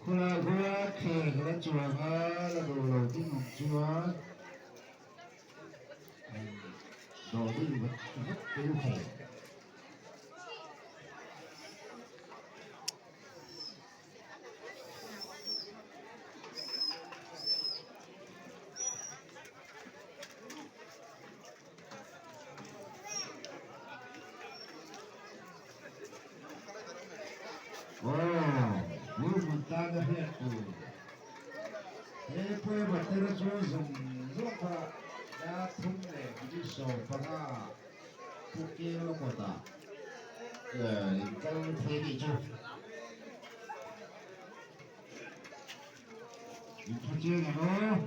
Khulai huan khel la chuang a la duh lo ding ang chuan an dawh ding vat vat teu thei. Aw, Burmun tana hriat tur he Puema tera chu zawng zawng kha dar thum leh minute 15 Pu Kela kawtah in kal thei anih chu. In thu chiang ang aw,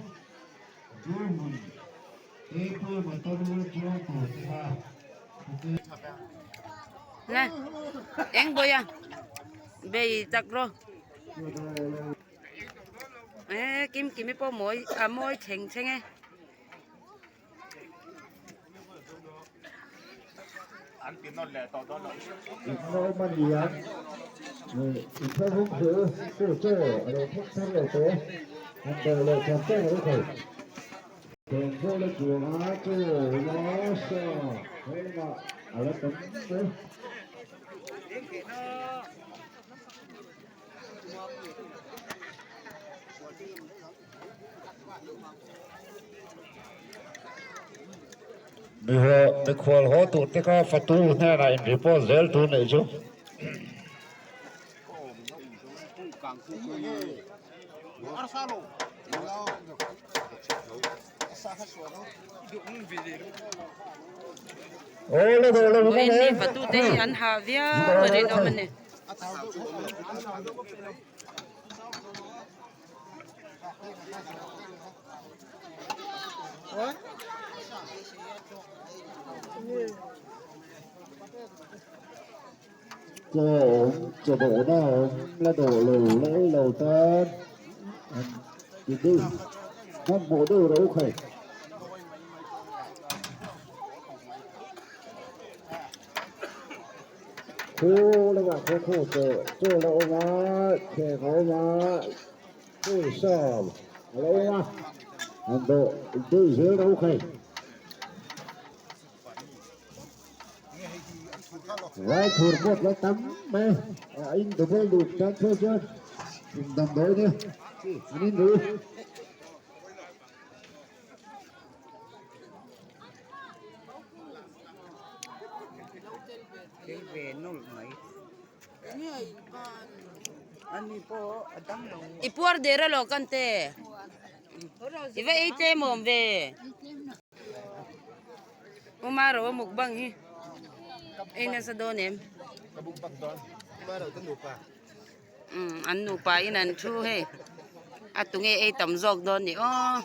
Burmun he Puema tera chuang tur te kha Pu Kela. Nè, eng boi à, bei chak ro. Ê, kim kim i pawh mawi a mawi thleng thleng e. Mikhual haw tur te kha fatu hnenah in report zel tur nih chu. Vawiin fatu te hi an hah viau a rinawm a ni. Chaw awm, chaw dawhna awm, la dawh lo la ei lo tan an ti deuh hmanhmawh deuh ro khai. Khaw lamah khaw khaw chaw chaw la awm a, thleng a awm a, pawisa a la awm a, an dawh deuh zel ro khai. Vai thur pawh la tam mai a in double duh tan phei chuan in damdawi nia an in duh. I puar der a lo kan te i va ei tlem awm ve Uma ro mukbang hi ei nasa dawn em umm an nupa in an thu hei a tunge ei tam zawk dawn ni aw.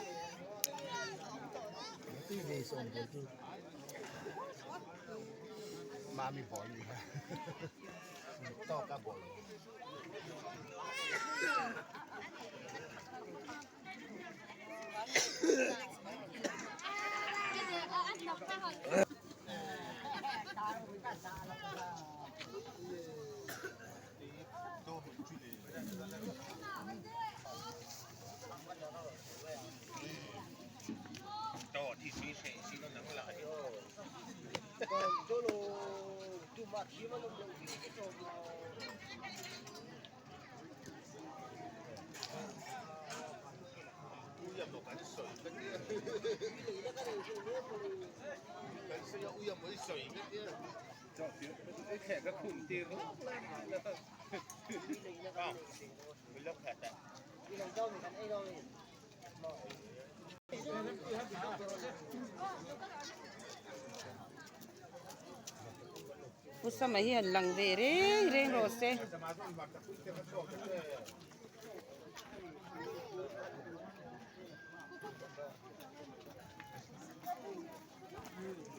Pu Sama hi han lang ve reng reng rawh se.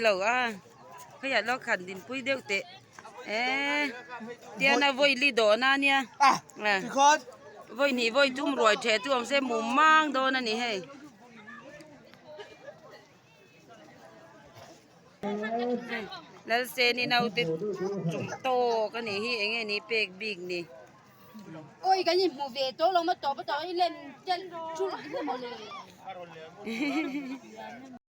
Lo a hei ah lawk han dinpui deuh teh. Eee tiana vawi li dawhna a nia vawi hnih vawi thum ruai theh chu awm se mum mang dawn a ni hei. Lalseni naute chung tawk a nih hi eng nge ni pek bik ni. Awi kan inhmu ve tawh lo maw tawp a tawh i lem tel thul emaw le.